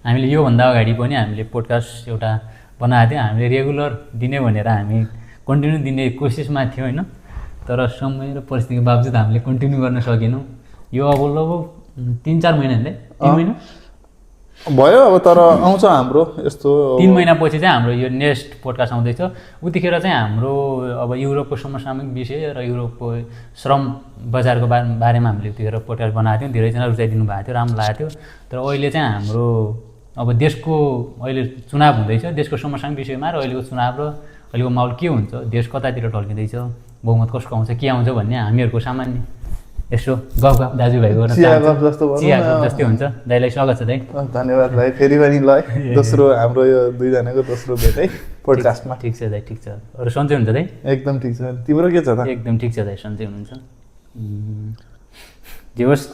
हामीले योभन्दा अगाडि पनि हामीले पोडकास्ट एउटा बनाएको थियौँ, हामीले रेगुलर दिने भनेर हामी कन्टिन्यू दिने कोसिसमा थियौँ होइन, तर समय र परिस्थितिको बावजुद हामीले कन्टिन्यू गर्न सकेनौँ। यो अब लगभग 3-4 महिना हुँदै 3 महिना भयो अब, तर आउँछ हाम्रो यस्तो 3 महिनापछि चाहिँ हाम्रो यो नेक्स्ट पोडकास्ट आउँदैछ। उतिखेर चाहिँ हाम्रो अब युरोपको समसामयिक विषय र युरोपको श्रम बजारको बारेमा हामीले उतिखेर पोडकास्ट बनाएको थियौँ, धेरैजना रुचाइदिनु भएको थियो, राम्रो लागेको थियो। तर अहिले चाहिँ हाम्रो अब देशको अहिले चुनाव हुँदैछ, देशको समसामयिक विषयमा र अहिलेको चुनाव र अहिलेको माहौल के हुन्छ, देश कतातिर ढल्किँदैछ, बहुमत कसको आउँछ, के आउँछ भन्ने हामीहरूको सामान्य यसो गफ दाजुभाइ गर्न चिया गफ जस्तै हुन्छ। दाइलाई स्वागत छ दाइ। धन्यवाद भाइ, फेरि पनि ल दोस्रो हाम्रो यो दुईजनाको दोस्रो भेट है पोडकास्टमा। ठिक छ दाइ, ठिक छ। अरू सन्चै हुन्छ दाइ? एकदम ठिक छ। तिम्रो के छ त? एकदम ठिक छ दाइ, सन्चै हुनुहुन्छ? जे होस्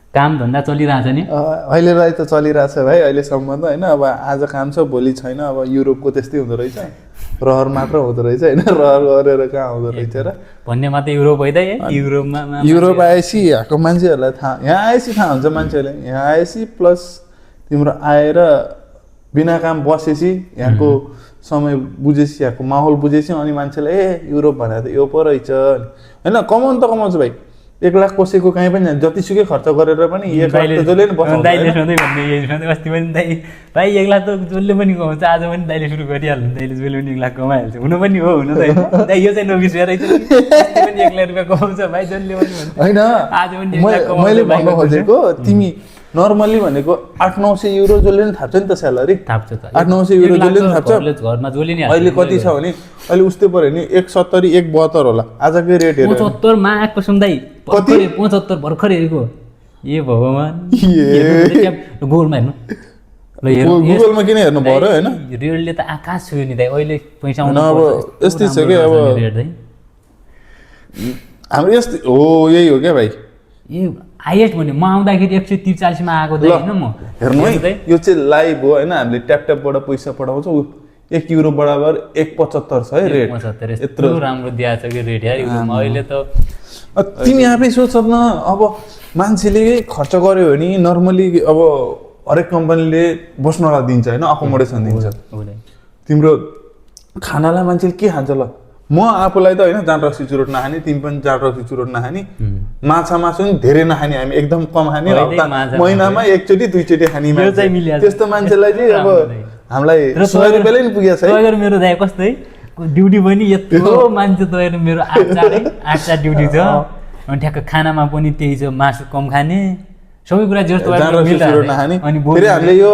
काम धन्दा चलिरहेछ नि अहिलेलाई त चलिरहेछ भाइ, अहिलेसम्म त होइन। अब आज काम छ भोलि छैन। अब युरोपको त्यस्तै हुँदो रहेछ, रहर मात्र हुँदो रहेछ होइन, रहर गरेर कहाँ आउँदो रहेछ र भन्ने मात्रै युरोप होइन है। युरोप आएपछि यहाँको मान्छेहरूलाई थाहा, यहाँ आएपछि थाहा हुन्छ मान्छेहरूले। यहाँ आएपछि प्लस तिम्रो आएर बिना काम बसेपछि यहाँको समय बुझेपछि, यहाँको माहौल बुझेपछि अनि मान्छेलाई ए युरोप भनेर त यो पो रहेछ होइन। कमाउनु त कमाउँछ भाइ, 1 लाख कसैको कहीँ पनि जतिसुकै खर्च गरेर पनि 1 लाख त जसले पनि बसाउँछ। दाइले सधैँ भन्ने यही सधैँ, अस्ति पनि दाइ भाइ 1 लाख त जसले पनि कमाउँछ, आज पनि दाइले सुरु गरिहाल्नु, दाइले जसले पनि 1 लाख कमाइहाल्छ। हुनु पनि हो, हुनु त होइन दाइ, यो चाहिँ नबिर्सिएर रहेछ। अस्ति पनि 1 लाख रुपियाँ कमाउँछ भाइ जसले पनि भन्छ होइन। आज पनि 1 लाख कमाउँछ। मैले भन्न खोजेको तिमी नर्मली भनेको 800-900 युरो जसले पनि थाप्छ नि त स्यालेरी, थाप्छ त 800-900 युरो जसले पनि थाप्छ। घरमा जसले नि अहिले कति छ भने अहिले उस्तै पऱ्यो नि 170-172 होला आजकै रेट हेरेर। 75 मा कसम दाइ, कति 75 भर्खर हेरेको। ए भगवान, गोलमा हेर्नु गुगलमा किन हेर्नु पर्यो होइन। रेलले त आकाश छुयो नि दाइ, अहिले पैसा आउनु अब यस्तै छ कि अब हाम्रो यस्तै हो, यही हो क्या भाइ। ए हाइएस्ट भन्ने म आउँदाखेरि 143 मा आएको दाइ होइन। म हेर्नु है, यो चाहिँ लाइभ हो होइन, हामीले ट्यापबाट पैसा पठाउँछौँ। 1 युरो बराबर 1.75 छ है रेट। यत्रो राम्रो दिएको छ कि रेट यार युरोमा अहिले त। तिमी आफै सोच न, अब मान्छेले खर्च गर्यो भने नर्मली अब हरेक कम्पनीले बस्नलाई दिन्छ होइन, अकोमोडेसन दिन्छ। तिम्रो खानालाई मान्छेले के खान्छ ल? म आफूलाई त होइन जाँड रक्सी चुरोट नखाने, तिमी पनि जाँड रक्सी चुरोट नखाने, माछा मासु पनि धेरै नखाने, हामी एकदम कम खाने, महिनामा 1-2 खाने मान्छे। त्यस्तो मान्छेलाई चाहिँ अब हामीलाई 100 रुपियाँले नि पुगेको छ है। मेरो दाइ कस्तै ड्युटी पनि यत्रो मान्छे तयार, मेरो 8 ड्युटी छ अनि ठ्याक्क खानामा पनि त्यही छ, मासु कम खाने, सबै कुरा जस्तो नखाने। फेरि हामीले यो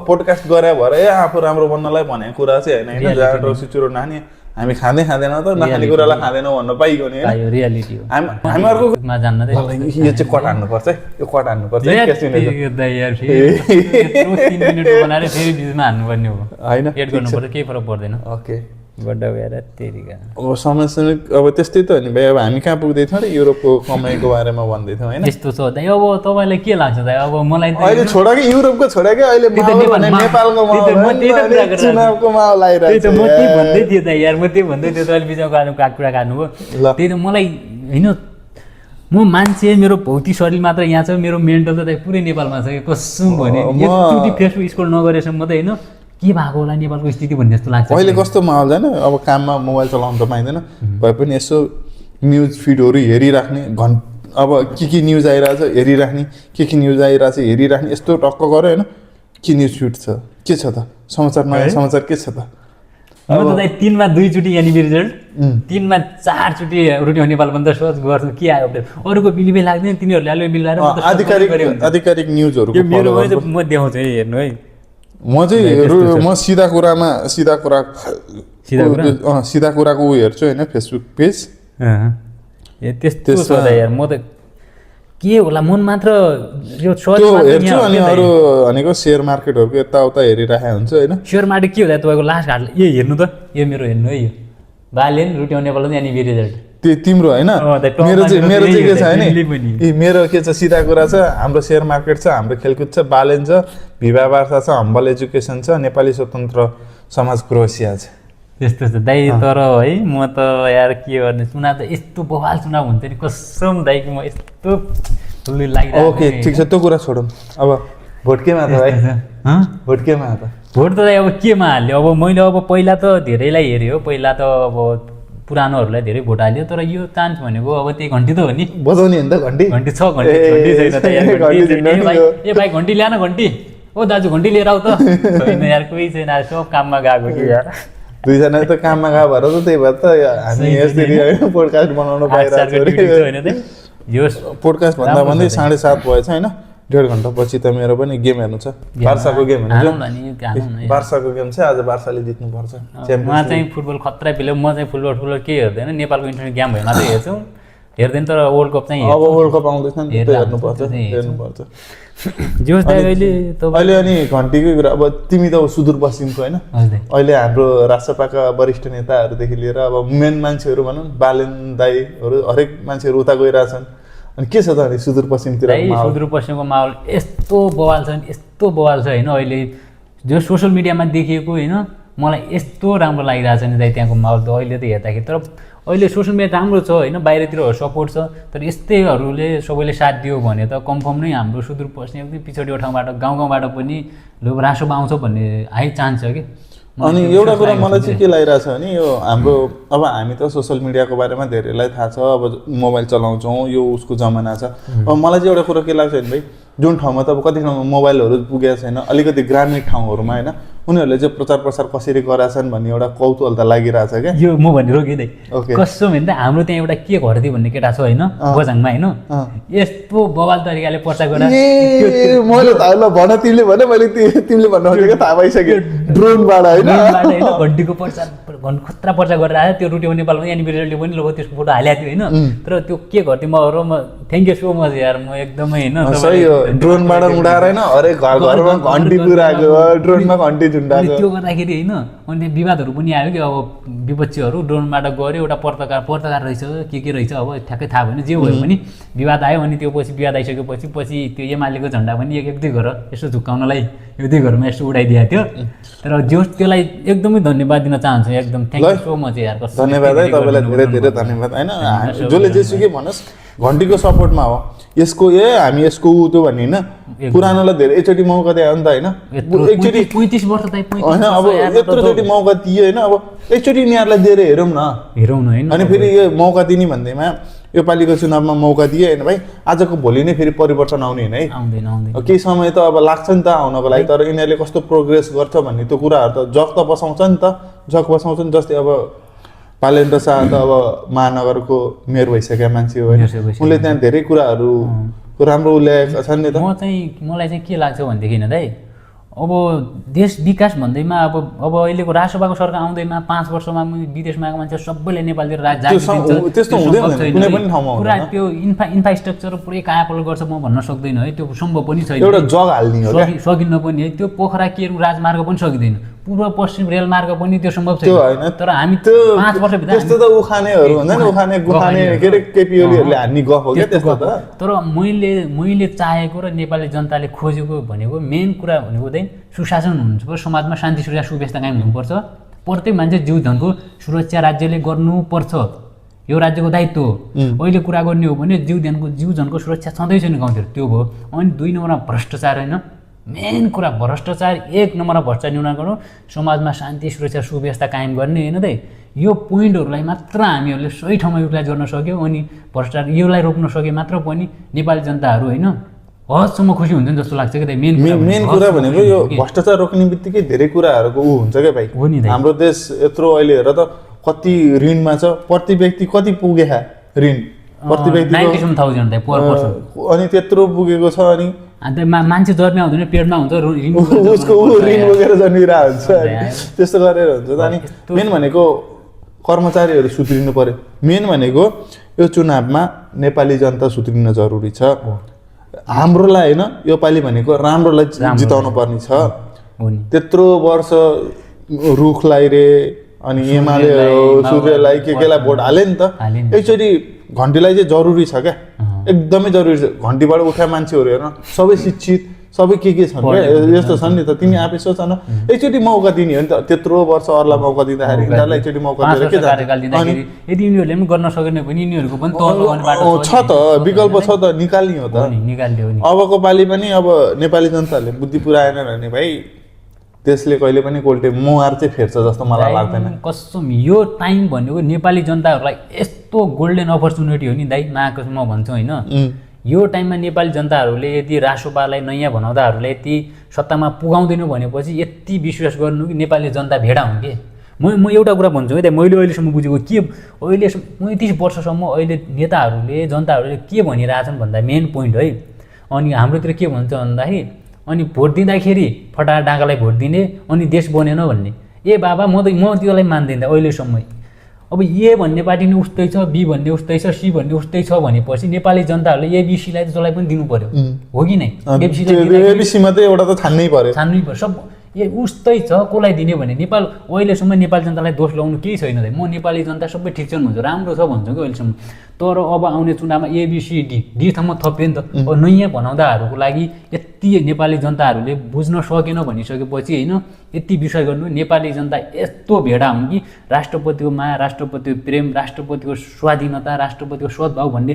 पोडकास्ट गरे भएर आफू राम्रो बन्नलाई भनेको कुरा चाहिँ होइन, जाँड रक्सी चुरोट नखाने, हामी खाँदैन त नखाने कुरालाई खाँदैनौँ भन्न पाइगयो नि होइन, रियालिटी हो। हामी अर्कोमा जान्न यो चाहिँ कट हान्नुपर्छ है, यो कट हान्नुपर्छ है। 3 मिनेट बनाएर फेरि बिचमा हान्नुपर्ने हो होइन, एड गर्नुपर्छ, केही फरक पर्दैन। ओके बड्डा भएर तेरिका अब समसामयिक अब त्यस्तै त हो नि भाइ। अब हामी कहाँ पुग्दैथ्यौँ र युरोपको कमाइको बारेमा भन्दैथ्यौँ होइन। त्यस्तो छ दाइ। अब तपाईँलाई के लाग्छ दाइ? अब मलाई अहिले छोडा कि युरोपको छोडा कि अहिले नेपालको चुनावको माहौल आइरहेको छ। म त्यही भन्दै थिएँ दाइ यार, म त्यही भन्दै थिएँ, अहिले बिचमा कुरा काट्नुभयो। त्यही त मलाई होइन, म मान्छे मेरो भौतिक शरीर मात्र यहाँ छ, मेरो मेन्टल त दाइ पुरै नेपालमा छ। कसम भने एकचोटि फेसबुक स्क्रोल नगरेसम्म त होइन के भएको होला नेपालको स्थिति भन्ने जस्तो लाग्छ। अहिले कस्तो माहौल छैन, अब काममा मोबाइल चलाउनु त पाइँदैन, भए पनि यसो न्युज फिडहरू हेरिराख्ने, अब के न्युज आइरहेछ हेरिराख्ने, के न्युज आइरहेछ हेरिराख्ने, यस्तो टक्क गऱ्यो होइन। के न्युज फिड छ, के छ त समाचार, नयाँ समाचार के छ त? म त दाइ 3 मा 2 चोटि एनिमी रिजल्ट, 3 मा 4 चोटि रुटियो नेपाल पनि त सर्च गर्छु के आयो अपडेट। अरूको बिलिभै लाग्दैन, तिनीहरूले अलि मिलाएर आधिकारिक न्युजहरू मेरो म देखाउँछु है, हेर्नु है। म सिधा कुराको ऊ हेर्छु होइन, फेसबुक पेज। ए त्यस्तो छ यार, म त के होला मन मात्र यो हेर्छु अनि अरू भनेको सेयर मार्केटहरूको यताउता हेरिरहेको हुन्छ होइन। सेयर मार्केट के हुँदा तपाईँको लास्ट घाट ए हेर्नु त, यो मेरो हेर्नु है, यो बालेन रुटियो नेपाल अनि रिजल्ट तिम्रो होइन। मेरो चाहिँ के छ होइन, मेरो के छ सिधा कुरा छ, हाम्रो सेयर मार्केट छ, हाम्रो खेलकुद छ, बालेन छ, भिभा वार्ता छ, हम्बल एजुकेसन छ, नेपाली स्वतन्त्र समाज क्रोएसिया छ। त्यस्तो छ दाइ। तर है म त यार के गर्ने, चुनाव त यस्तो बवाल चुनाव हुन्छ नि, कसम दाइ कि म यस्तो ठुलो लागिरहेको। ओके ठिक छ, त्यो कुरा छोडौँ। अब भोट केमा त भाइ हँ भोट केमा त भोट त अब केमा हाल्यो अब मैले अब पहिला त धेरैलाई हेरेँ हो पहिला त अब पुरानोहरूलाई धेरै भोट हाल्यो तर यो चान्स भनेको अब त्यही घन्टी त हो नि बजाउने नि त घन्टी घन्टी छ घन्टी छैन त यार घन्टी छैन ए भाइ घन्टी ल्याएन घन्टी ओ दाजु घन्टी लिएर आऊ त छैन यार कोही छैन सब काममा गएको कि यार दुईजना त काममा गएको भएर त त्यही भएर त हामी यसरी पोडकास्ट बनाउनु पाइरहेको यो पोडकास्ट भन्दा भन्दै 7:30 भएछ होइन 1.5 घन्टा पछि त मेरो पनि गेम हेर्नु छ बार्साको गेम हेर्नु बार्साको गेम चाहिँ आज बार्साले जित्नुपर्छ म चाहिँ फुटबल खतरा पिल्यो म चाहिँ फुटबल के हेर्दैन नेपालको इन्टरनेट गेम भए मात्रै हेर्छु हेर्दैन तर वर्ल्ड कप चाहिँ अब वर्ल्ड कप आउँदैछ नि त हेर्नुपर्छ जोस दाइ अहिले अनि घन्टीकै कुरा अब तिमी त सुदूरपश्चिमको होइन अहिले हाम्रो राष्ट्रपाका वरिष्ठ नेताहरूदेखि लिएर अब मेन मान्छेहरू भनौँ बालेन दाईहरू हरेक मान्छेहरू उता गइरहेछन् अनि के छ त अनि सुदूरपश्चिमतिर सुदूरपश्चिमको माहौल यस्तो बवाल छ होइन अहिले जो सोसियल मिडियामा देखिएको होइन मलाई यस्तो राम्रो लागिरहेछ नि दाइ त्यहाँको माहौल त अहिले त हेर्दाखेरि तर अहिले सोसियल मिडिया राम्रो छ होइन बाहिरतिर सपोर्ट छ तर यस्तैहरूले सबैले साथ दियो भने त कन्फर्म नै हाम्रो सुदूरपश्चिम एकदम पिछडिएको ठाउँबाट गाउँबाट पनि रासोमा आउँछ भन्ने हाई चान्स छ कि अनि एउटा कुरा मलाई चाहिँ के लागिरहेछ भने यो हाम्रो अब हामी त सोसियल मिडियाको बारेमा धेरैलाई थाहा छ अब मोबाइल चलाउँछौँ यो उसको जमाना छ अब मलाई चाहिँ एउटा कुरा के लाग्छ भने भाइ जुन ठाउँमा त अब कति ठाउँमा मोबाइलहरू पुगेको छैन अलिकति ग्रामीण ठाउँहरूमा होइन उनीहरूले चाहिँ प्रचार प्रसार कसरी गराछन् भन्ने एउटा कौतूहल त लागिरहेछ क्या यो म भन्ने रोकिँदै कसो भने त हाम्रो त्यहाँ एउटा के घरदी भन्ने केटा छ होइन बझाङमा होइन यस्तो बवाल तरिकाले प्रचार गरेर मैले थाहा भन तिमीले भने मैले तिमीले भन्नु खोजेको थाहा भइसक्यो ड्रोनबाट होइन घन्टीको प्रचार खतरा प्रचार गरेर आयो त्यो रुट्यो नेपालमा एनिभर्सरीले पनि लोगो त्यसको फोटो हालेको थियो होइन तर त्यो के गर्थ्यो म थ्याङ्क यू सो मच यार म एकदमै होइन सही हो ड्रोनबाट उडाएर होइन हरेक घरमा घन्टी पुऱ्याएको ड्रोनमा घन्टी झुन्डाएको त्यो गर्दाखेरि होइन अनि विवादहरू पनि आयो कि अब विपक्षीहरू ड्रोनबाट गऱ्यो एउटा पत्रकार रहेछ के रहेछ अब ठ्याक्कै थाहा भएन जे भयो भने विवाद आयो अनि त्यो पछि विवाद आइसकेपछि त्यो एमालेको झन्डा पनि एक दुई घर यसो झुक्काउनलाई यो दुई घरमा यसो उडाइदिएको थियो तर जो त्यसलाई एकदमै धन्यवाद दिन चाहन्छु एकदम थ्याङ्क यू सो मच यार धन्यवाद है तपाईँलाई धेरै धेरै धन्यवाद होइन जसले जेसुकै भन्नुहोस् घन्टीको सपोर्टमा हो यसको हामी यसको त्यो भन्ने होइन पुरानोलाई धेरै एकचोटि मौका दियो नि त होइन एकचोटि 35 वर्ष होइन अब यत्रोचोटि मौका दियो होइन अब एकचोटि यिनीहरूलाई दिएर हेरौँ न होइन अनि फेरि यो मौका दिने भन्दैमा यो पालिको चुनावमा मौका दिए होइन भाइ आजको भोलि नै फेरि परिवर्तन आउने होइन है आउँदैन केही समय त अब लाग्छ नि त आउनको लागि तर यिनीहरूले कस्तो प्रोग्रेस गर्छ भन्ने त्यो कुराहरू त जग त बसाउँछ नि त जग बसाउँछ नि जस्तै अब पालेन्द्र शाह त अब महानगरको मेयर भइसकेका मान्छे हो उनले त्यहाँ धेरै कुराहरू राम्रो ल्याएका छन् नि त मलाई चाहिँ के लाग्छ भनेदेखि दाइ अब देश विकास भन्दैमा अब अहिलेको राष्ट्रसभाको सरकार आउँदैमा 5 वर्षमा विदेशमा आएको मान्छे सबैले नेपालतिर पुरा त्यो इन्फ्रास्ट्रक्चर पुरै कायापलट गर्छ म भन्न सक्दैन है त्यो सम्भव पनि छैन एउटा जग हाल्ने हो सकिन्न पनि है त्यो पोखरा केरु राजमार्ग पनि सकिँदैन पूर्व पश्चिम रेल मार्ग पनि त्यो सम्भव छैन तर हामी 5 वर्ष भित्र त्यस्तो त उखानेहरू हुन्छ नि उखाने गुखाने के रे केपीओलीहरूले हान्ने गफ हो के त्यस्तो त तर मैले चाहेको र नेपाली जनताले खोजेको भनेको मेन कुरा भनेको चाहिँ सुशासन हुनुपर्छ समाजमा शान्ति सुरक्षा सुव्यवस्था कायम हुनुपर्छ प्रत्येक मान्छे जीवजनको सुरक्षा राज्यले गर्नुपर्छ यो राज्यको दायित्व हो अहिले कुरा गर्ने हो भने जीवजनको सुरक्षा छँदै छैन गाउँतिर त्यो भयो अनि 2 नम्बरमा भ्रष्टाचार होइन मेन कुरा भ्रष्टाचार 1 नम्बरमा भ्रष्टाचार न्यून गर्नु समाजमा शान्ति सुरक्षा सुव्यवस्था कायम गर्ने होइन त यो पोइन्टहरूलाई मात्र हामीहरूले सही ठाउँमा युटिलाइज गर्न सक्यौँ अनि भ्रष्टाचार योलाई रोक्न सके मात्र पनि नेपाली जनताहरू होइन हदसम्म खुसी हुन्छ जस्तो लाग्छ कि मेन कुरा भनेको यो भ्रष्टाचार रोक्ने बित्तिकै धेरै कुराहरूको हुन्छ क्या भाइ हाम्रो देश यत्रो अहिले हेर त कति ऋणमा छ प्रति व्यक्ति कति पुगेका ऋण प्रति व्यक्ति 97,000 पर पर्सन अनि त्यत्रो पुगेको छ अनि मान्छे जन्मिया हुँदैन पेटमा हुन्छ उसको ऋण बोकेर जन्मिरहेको हुन्छ त्यस्तो गरेर हुन्छ त अनि मेन भनेको कर्मचारीहरू सुध्रिनु पर्यो मेन भनेको यो चुनावमा नेपाली जनता सुध्रिन जरुरी छ हाम्रोलाई होइन यो पालि भनेको राम्रोलाई जिताउनु पर्ने छ त्यत्रो वर्ष रुखलाई रे अनि एमाले सूर्यलाई केलाई भोट हाले नि त एकचोटि घन्टीलाई चाहिँ जरुरी छ क्या एकदमै जरुरी छ घन्टीबाट उठा मान्छेहरू हेर्न सबै शिक्षित सबै के छन् क्या यस्तो छन् नि त तिमी आफै सोच न एकचोटि मौका दिने हो नि त त्यत्रो वर्ष अरूलाई मौका दिँदाखेरि यिनीहरूलाई एकचोटि मौका दिएर के कार्यकाल दिँदाखेरि यदि यिनीहरूले पनि गर्न सकेन भने यिनीहरूको पनि तौर लगाउने बाटो छ त विकल्प छ त निकाल्ने हो त निकाल्यो नि अबको पालि पनि अब नेपाली जनताहरूले बुद्धि पुऱ्याएन भने भाइ त्यसले कहिले पनि कोल्टे मुहार चाहिँ फेर्छ जस्तो मलाई लाग्दैन कसम यो टाइम भनेको नेपाली जनताहरूलाई यस्तो गोल्डन अपर्च्युनिटी हो नि दाइ माको म भन्छु होइन यो टाइममा नेपाली जनताहरूले यदि रासोपालाई नयाँ भनाउँदाहरूलाई यति सत्तामा पुगाउँदैनौ भनेपछि यति विश्वास गर्नु कि नेपाली जनता भेडा हुन् कि म एउटा कुरा भन्छु है मैले अहिलेसम्म बुझेको के अहिले 35 वर्षसम्म अहिले नेताहरूले जनताहरूले के भनिरहेछन् भन्दा मेन पोइन्ट है अनि हाम्रोतिर के भन्छ भन्दाखेरि अनि भोट दिँदाखेरि फटा डाँगालाई भोट दिने अनि देश बनेन भन्ने ए बाबा म त्यसलाई मान्दिनँ अहिलेसम्म अब ए भन्ने पार्टी नै उस्तै छ बी भन्ने उस्तै छ सी भन्ने उस्तै छ भनेपछि नेपाली जनताहरूले एबिसीलाई त जसलाई पनि दिनु पर्यो हो कि नै एबिसीमा त एउटा त छान्नै पर्यो सब उस्तै छ कसलाई दिने भने नेपाल अहिलेसम्म नेपाली जनतालाई दोष लगाउनु केही छैन म नेपाली जनता सबै ठिक छन् भन्छु राम्रो छ भन्छु कि अहिलेसम्म तर अब आउने चुनावमा एबिसी डीसम्म थप्यो नि त अब नयाँ भनाउँदाहरूको लागि यति नेपाली जनताहरूले बुझ्न सकेन भनिसकेपछि होइन यति विश्वास गर्नु नेपाली जनता यस्तो भेडा हुन् कि राष्ट्रपतिको माया राष्ट्रपतिको प्रेम राष्ट्रपतिको स्वाधीनता राष्ट्रपतिको सद्भाव भन्ने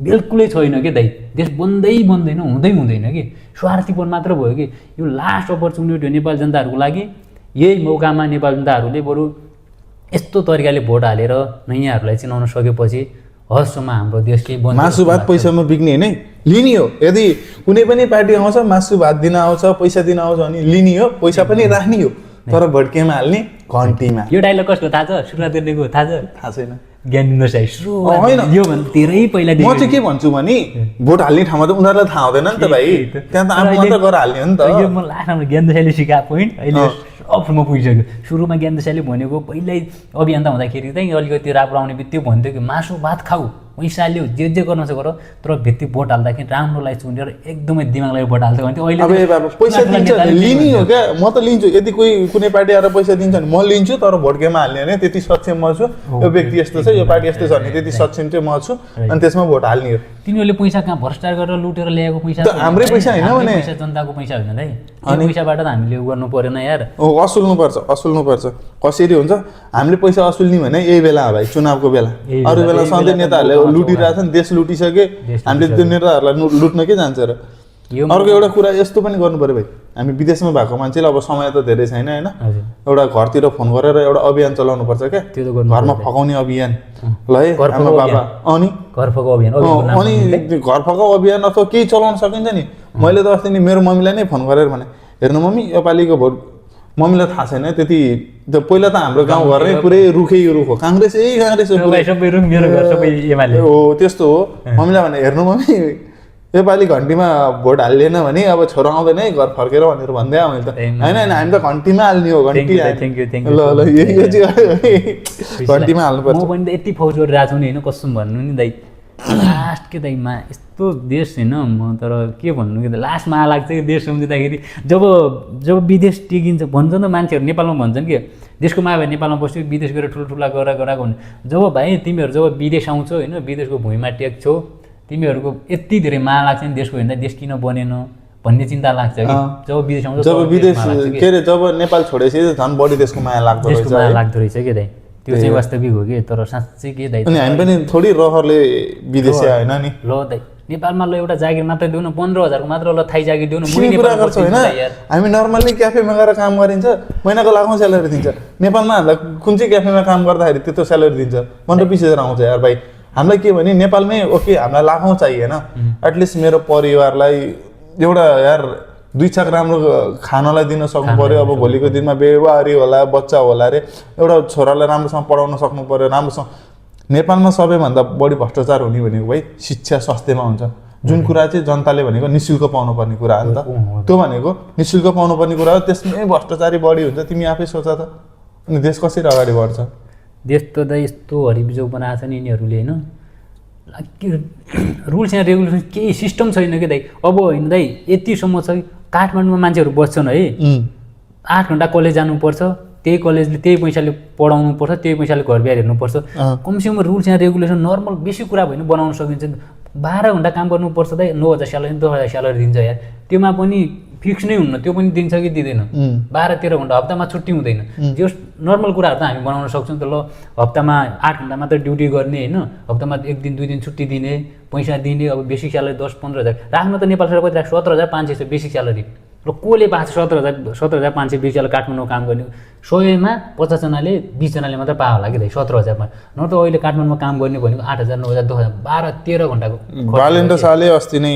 बिल्कुलै छैन कि दाइ देश बन्दैन हुँदैन कि स्वार्थीपन मात्र भयो कि यो लास्ट अपर्च्युनिटी हो नेपाली जनताहरूको लागि यही मौकामा नेपाली जनताहरूले बरु यस्तो तरिकाले भोट हालेर नयाँहरूलाई चिनाउन सकेपछि हदसम्म हाम्रो देश केही बन्द मासु भात पैसामा बिक्ने होइन लिने हो यदि कुनै पनि पार्टी आउँछ मासु भात दिन आउँछ पैसा दिन आउँछ भने लिने हो पैसा पनि राख्ने हो तर भोट केमा हाल्ने घन्टीमा यो डायलग कसको थाहा छ सुरुवात गरेको थाहा छैन ज्ञानेन्द्र साई यो भन्दा धेरै पहिला म चाहिँ के भन्छु भने भोट हाल्ने ठाउँमा त उनीहरूलाई थाहा हुँदैन नि त भाइ त्यहाँ त आफू मात्र गएर हाल्ने हो नि त यो म लास्टमा ज्ञानेन्द्र साईले सिकाएको पोइन्ट अहिले अफरमा पुगिसक्यो सुरुमा ज्ञानेन्द्र साईले भनेको पहिल्यै अभियन्ता हुँदाखेरि चाहिँ अलिकति राम्रो आउने बित्तिकै भन्थ्यो कि मासु भात खाऊ पैसा लियो जे गर्न छ गर तर भित्ति भोट हाल्दाखेरि राम्रोलाई चुनेर एकदमै दिमागलाई भोट हाल्थ्यो भने अहिले पैसा दिन्छ लिने हो क्या म त लिन्छु यदि कुनै पार्टी आएर पैसा दिन्छ भने म लिन्छु तर भोट केमा हाल्ने भने त्यति सक्षम म छु यो व्यक्ति यस्तो छ यो पार्टी यस्तो छ भने त्यति सक्षम चाहिँ म छु अनि त्यसमा भोट हाल्ने हो तिनीहरूले पैसा कहाँ भ्रष्टाचार गरेर लुटेर ल्याएको पैसा हाम्रै पैसा होइन भने पैसा जनताको पैसा होइन है अनि पैसाबाट त हामीले गर्नु परेन यार असुल्नु पर्छ कसरी हुन्छ हामीले पैसा असुल्ने भने यही बेला हो भाइ चुनावको बेला अरू बेला सधैँ नेताहरूले लुटिरहेछन् देश लुटिसके हामीले त्यो नेताहरूलाई लुट्न के जान्छ र अर्को एउटा कुरा यस्तो पनि गर्नु पर्यो भाइ हामी विदेशमा भएको मान्छेले अब समय त धेरै छैन होइन एउटा घरतिर फोन गरेर एउटा अभियान चलाउनु पर्छ क्या घरमा फकाउने अभियान ल है आमा बाबा अनि घर फकाउ अभियान अथवा केही चलाउन सकिन्छ नि मैले त अस्ति नि मेरो मम्मीलाई नै फोन गरेर भने हेर्नु मम्मी योपालिको भोट मम्मीलाई थाहा छैन त्यति पहिला त हाम्रो गाउँघर नै पुरै रुखै रुख हो काङ्ग्रेस हो त्यस्तो हो मम्मीलाई भने हेर्नु मम्मी योपालि घन्टीमा भोट हालिएन भने अब छोरो आउँदैन है घर फर्केर भनेर भन्दै मैले त होइन हामी त घन्टीमा हाल्ने हो घन्टी घन्टीमा हाल्नुपर्छ म पनि त यति फौज गरिरहेको छु नि होइन कसम भन्नु नि दाइ लास्ट के दाइमा यस्तो देश होइन म तर के भन्नु कि लास्टमा लाग्छ कि देश सम्झिँदाखेरि जब विदेश टिकिन्छ भन्छ नि मान्छेहरू नेपालमा भन्छन् कि देशको माया भए नेपालमा बस्यो विदेश गएर ठुल्ठुला गराएको हुने जब भाइ तिमीहरू जब विदेश आउँछौ होइन विदेशको भुइँमा टेक्छौ तिमीहरूको यति धेरै माया लाग्छ नि देशको हेर्दा देश किन बनेन भन्ने चिन्ता लाग्छ कि जब विदेश आउँछ जब विदेश के अरे जब नेपाल छोडेपछि झन् बढी देशको माया लाग्दो रहेछ कि दाइ त्यो चाहिँ वास्तविक हो कि तर साँच्चै के दाइ अनि हामी पनि थोरै रहरले विदेशी होइन नि ल दाइ नेपालमा ल एउटा जागिर मात्रै दिउँ न 15,000 को मात्र ल थाई जागिर दिउँ न कुरा गर्छ होइन हामी नर्मल्ली क्याफेमा गएर काम गरिन्छ महिनाको लाखौँ स्यालेरी दिन्छ नेपालमा हामीलाई कुन चाहिँ क्याफेमा काम गर्दाखेरि त्यत्रो स्यालेरी दिन्छ 15-20 हजार आउँछ यार भाइ हामीलाई के भने नेपालमै ओके हामीलाई लाखौँ चाहिएन एटलिस्ट मेरो परिवारलाई एउटा यार 2 छाक राम्रो खानालाई दिन सक्नु पर्यो अब भोलिको दिनमा बेवारी होला बच्चा होला रे एउटा छोरालाई राम्रोसँग पढाउन सक्नु पर्यो राम्रोसँग नेपालमा सबैभन्दा बढी भ्रष्टाचार हुने भनेको भाइ शिक्षा स्वास्थ्यमा हुन्छ जुन कुरा चाहिँ जनताले भनेको निःशुल्क पाउनुपर्ने कुरा हो नि त त्यो भनेको निःशुल्क पाउनुपर्ने कुरा हो त्यसमै भ्रष्टाचारी बढी हुन्छ तिमी आफै सोच त अनि देश कसरी अगाडि बढ्छ देश त दाइ यस्तो हरिबिजोग बनाएको छ नि यिनीहरूले होइन रुल्स एन्ड रेगुलेसन केही सिस्टम छैन कि दाइ अब होइन दाइ यतिसम्म छ कि काठमाडौँमा मान्छेहरू बस्छन् है 8 घन्टा कलेज जानुपर्छ त्यही कलेजले त्यही पैसाले पढाउनु पर्छ त्यही पैसाले घर बिहार हेर्नुपर्छ कमसेकम रुल्स एन्ड रेगुलेसन नर्मल बेसी कुरा भयो भने बनाउन सकिन्छ 12 घन्टा काम गर्नुपर्छ त 9,000 स्यालेरी 10,000 स्यालेरी दिन्छ यार, त्योमा पनि फिक्स नै हुन्न, त्यो पनि दिन्छ कि दिँदैन, 12-13 घन्टा, हप्तामा छुट्टी हुँदैन, जो नर्मल कुराहरू त हामी बनाउन सक्छौँ त। ल हप्तामा 8 घन्टा मात्र ड्युटी गर्ने होइन, हप्तामा 1 दिन 2 दिन छुट्टी दिने, पैसा दिने, अब बेसिक स्यालेरी 10-15 हजार राख्न त नेपाल सरकार कति राख्छ, 17,500 छ बेसिक स्यालेरी। र कसले पाएको 17,500 बेसी काठमाडौँ काम गर्ने 100मा 50 जनाले 20 जनाले मात्र पायो होला कि दाइ 17,000मा। न त अहिले काठमाडौँमा काम गर्ने भनेको 8,000 9,000 10,000 12-13 घन्टाको। बालेन्द्र शाहले अस्ति नै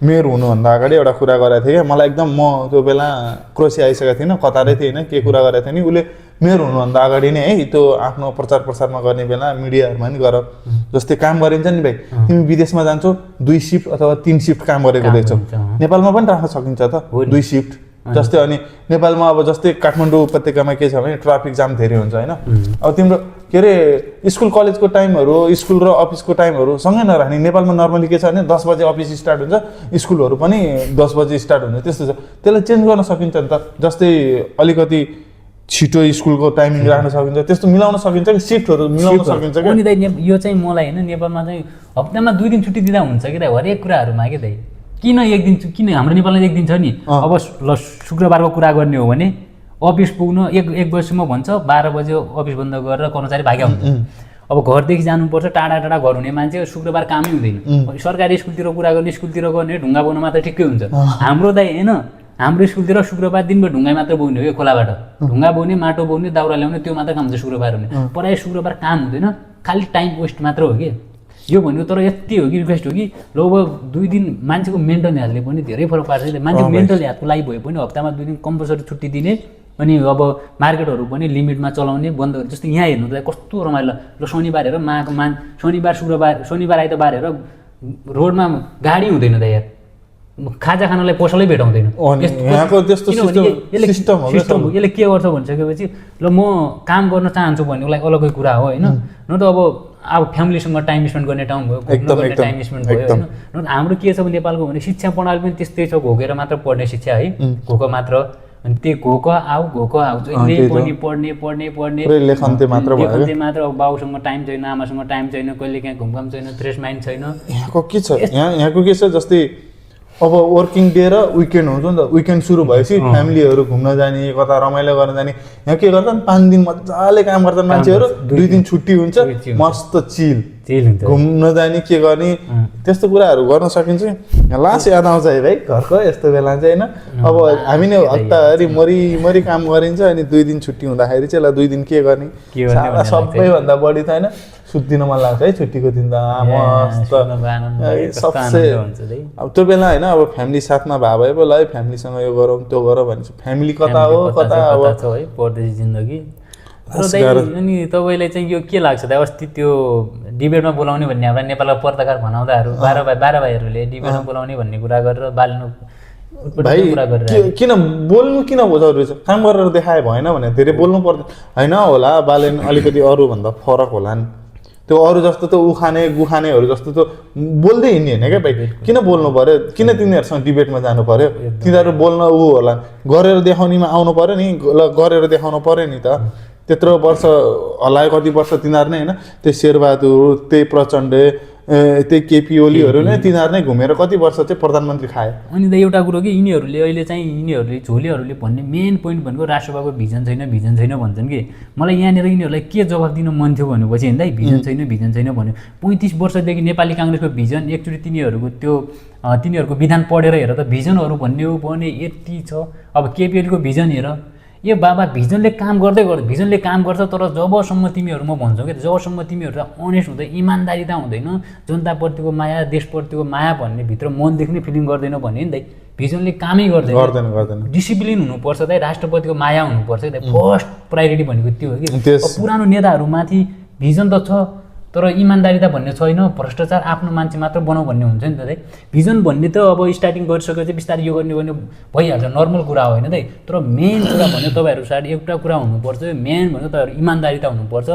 मेयर हुनुभन्दा अगाडि एउटा कुरा गरेको थिएँ क्या, मलाई एकदम, म त्यो बेला क्रोसिया आइसकेको थिइनँ, कतारै थिएँ होइन, के कुरा गरेको थिएँ नि, उसले मेयर हुनुभन्दा अगाडि नै है त्यो आफ्नो प्रचार प्रसारमा गर्ने बेला मिडियाहरूमा नि गर, जस्तै काम गरिन्छ नि भाइ, तिमी विदेशमा जान्छौ 2 सिफ्ट अथवा 3 सिफ्ट काम गरेको देख्छौ, नेपालमा पनि राख्न सकिन्छ त 2 सिफ्ट जस्तै। अनि नेपालमा अब जस्तै काठमाडौँ उपत्यकामा के छ भने ट्राफिक जाम धेरै हुन्छ होइन, अब तिम्रो के अरे स्कुल कलेजको टाइमहरू, स्कुल र अफिसको टाइमहरू सँगै नराख्ने। नेपालमा नर्मली के छ भने 10 बजे अफिस स्टार्ट हुन्छ, स्कुलहरू पनि 10 बजे स्टार्ट हुन्छ, त्यस्तो छ। त्यसलाई चेन्ज गर्न सकिन्छ नि त, जस्तै अलिकति छिटो स्कुलको टाइमिङ राख्न सकिन्छ, त्यस्तो मिलाउन सकिन्छ कि सिफ्टहरू मिलाउन सकिन्छ कि। अनि दाइ यो चाहिँ मलाई होइन नेपालमा चाहिँ हप्तामा 2 दिन छुट्टी दिँदा हुन्छ कि दाइ हरेक कुराहरूमा के दाइ, किन 1 दिन, किन हाम्रो नेपालमा 1 दिन छ नि। अब ल शुक्रबारको कुरा गर्ने हो भने अफिस पुग्न 1 बजीसम्म भन्छ, 12 बजे अफिस बन्द गरेर कर्मचारी भाग्या हुन्छ। अब घरदेखि जानुपर्छ, टाढा टाढा घर हुने मान्छे शुक्रबार कामै हुँदैन, सरकारी स्कुलतिर कुरा गर्ने, स्कुलतिर गर्ने, ढुङ्गा बोक्न मात्र ठिकै हुन्छ। हाम्रो दाइ होइन, हाम्रो स्कुलतिर शुक्रबार दिनभर ढुङ्गा मात्र बोक्ने हो, यो खोलाबाट ढुङ्गा बोक्ने, माटो बोक्ने, दाउरा ल्याउने, त्यो मात्र काम हुन्छ शुक्रबार हुने। प्रायः शुक्रबार काम हुँदैन, खालि टाइम वेस्ट मात्र हो कि यो भनेको। तर यति हो कि रिक्वेस्ट हो कि ल अब 2 दिन मान्छेको मेन्टल हेल्थले पनि धेरै फरक पार्छ। मान्छेको मेन्टल हेल्थको लागि भए पनि हप्तामा 2 दिन कम्पलसरी छुट्टी दिने, अनि अब मार्केटहरू पनि लिमिटमा चलाउने, बन्द। जस्तै यहाँ हेर्नु त कस्तो रमाइलो, ल शनिबार हेर शनिबार शुक्रबार शनिबार आइतबार हेर रोडमा गाडी हुँदैन त यार, खाजा खानलाई पसलै भेटाउँदैन। यहाँको त्यस्तो सिस्टम हो। यसले के गर्छ भनिसकेपछि ल म काम गर्न चाहन्छु भन्ने उसलाई अलग्गै कुरा हो होइन। न त अब फ्यामिलीसँग टाइम स्पेन्ड गर्ने ठाउँ भयो, घुम्न गर्ने टाइम स्पेन्ड भयो होइन। न हाम्रो के छ भने नेपालको भने शिक्षा प्रणाली पनि त्यस्तै छ, घोकेर मात्र पढ्ने शिक्षा है, घोको मात्र। अनि त्यो घोको आऊ जहिले पनि पढ्ने लेखन्ते मात्र अब बाउसँग टाइम छैन, आमासँग टाइम छैन, कहिले काहीँ घुमघाम छैन, फ्रेस माइन्ड छैन। यहाँको के छ, यहाँको के छ जस्तै अब वर्किङ डे र विकेन्ड हुन्छ नि त, विकेन्ड सुरु भएपछि फ्यामिलीहरू घुम्न जाने, कता रमाइलो गर्न जाने। यहाँ के गर्छन् 5 दिन मजाले काम गर्छन् मान्छेहरू, 2 दिन छुट्टी हुन्छ, मस्त चिल घुम्न जाने, के गर्ने, त्यस्तो कुराहरू गर्न सकिन्छ। लास्ट याद आउँछ है भाइ घरको यस्तो बेला चाहिँ होइन। अब हामी नै हप्ताभरि मरी काम गरिन्छ, अनि 2 दिन छुट्टी हुँदाखेरि चाहिँ ल 2 दिन के गर्ने, सबैभन्दा बढी त होइन सुत्दिन मन लाग्छ है छुट्टीको दिन त मस्त सबसे। अब त्यो बेला होइन अब फ्यामिली साथमा भए भए पो ल है फ्यामिलीसँग यो गरौँ त्यो गरौँ भन्छ, फ्यामिली कता हो कता अब है परदेशी जिन्दगी। अनि तपाईँलाई चाहिँ यो के लाग्छ त, अस्ति त्यो डिबेटमा बोलाउने भन्ने हाम्रो नेपालका पत्रकार भनाउँदाहरू 12 भाइहरूले डिबेटमा बोलाउने भन्ने कुरा गरेर बाल्नु भाइ किन बोल्नु किन जरुरी छ, काम गरेर देखाए भएन भने धेरै बोल्नु पर्दैन होइन होला। बालेन अलिकति अरूभन्दा फरक होला नि, त्यो अरू जस्तो त उखाने गुखानेहरू जस्तो त बोल्दै हिँड्ने होइन क्या भाइ। किन बोल्नु पर्यो, किन तिनीहरूसँग डिबेटमा जानु पर्यो, तिनीहरू बोल्न होला, गरेर देखाउनेमा आउनु पर्यो नि, गरेर देखाउनु पर्यो नि त। त्यत्रो वर्ष हल्लायो, कति वर्ष तिनीहरू नै होइन, त्यो शेरबहादुर, त्यही प्रचण्ड, त्यही केपी ओलीहरू नै तिनीहरू नै घुमेर कति वर्ष चाहिँ प्रधानमन्त्री खाए। अनि त एउटा कुरो कि यिनीहरूले अहिले चाहिँ झोलेहरूले भन्ने मेन पोइन्ट भनेको राष्ट्रसभाको भिजन छैन भन्छन् कि। मलाई यहाँनिर यिनीहरूलाई के जवाफ दिन मन थियो भनेपछि हेर्दा भिजन छैन भन्यो। 35 वर्षदेखि नेपाली काङ्ग्रेसको भिजन एकचोटि तिनीहरूको विधान पढेर हेर त, भिजनहरू भन्ने हो भने यति छ। अब केपी ओलीको भिजन हेर, यो बाबा भिजनले काम गर्छ, तर जबसम्म तिमीहरू म भन्छु कि जबसम्म तिमीहरू अनेस्ट हुँदैन, इमान्दारिता हुँदैन, जनताप्रतिको माया, देशप्रतिको माया भन्ने भित्र मनदेखि नै फिलिङ गर्दैन भने नि दाइ भिजनले कामै गर्दैन। डिसिप्लिन हुनुपर्छ दाइ, राष्ट्रप्रतिको माया हुनुपर्छ दाइ, फर्स्ट प्रायोरिटी भनेको त्यो हो कि। पुरानो नेताहरूमाथि भिजन त छ तर इमान्दारिता भन्ने छैन, भ्रष्टाचार आफ्नो मान्छे मात्र बनाऊ भन्ने हुन्छ नि त दाइ। भिजन भन्ने त अब स्टार्टिङ गरिसकेपछि बिस्तारै यो गर्ने भइहाल्छ, नर्मल कुरा होइन दाइ। तर मेन कुरा भन्ने तपाईँहरू सायद एउटा कुरा हुनुपर्छ, मेन भनेको तपाईँहरू इमान्दारिता हुनुपर्छ,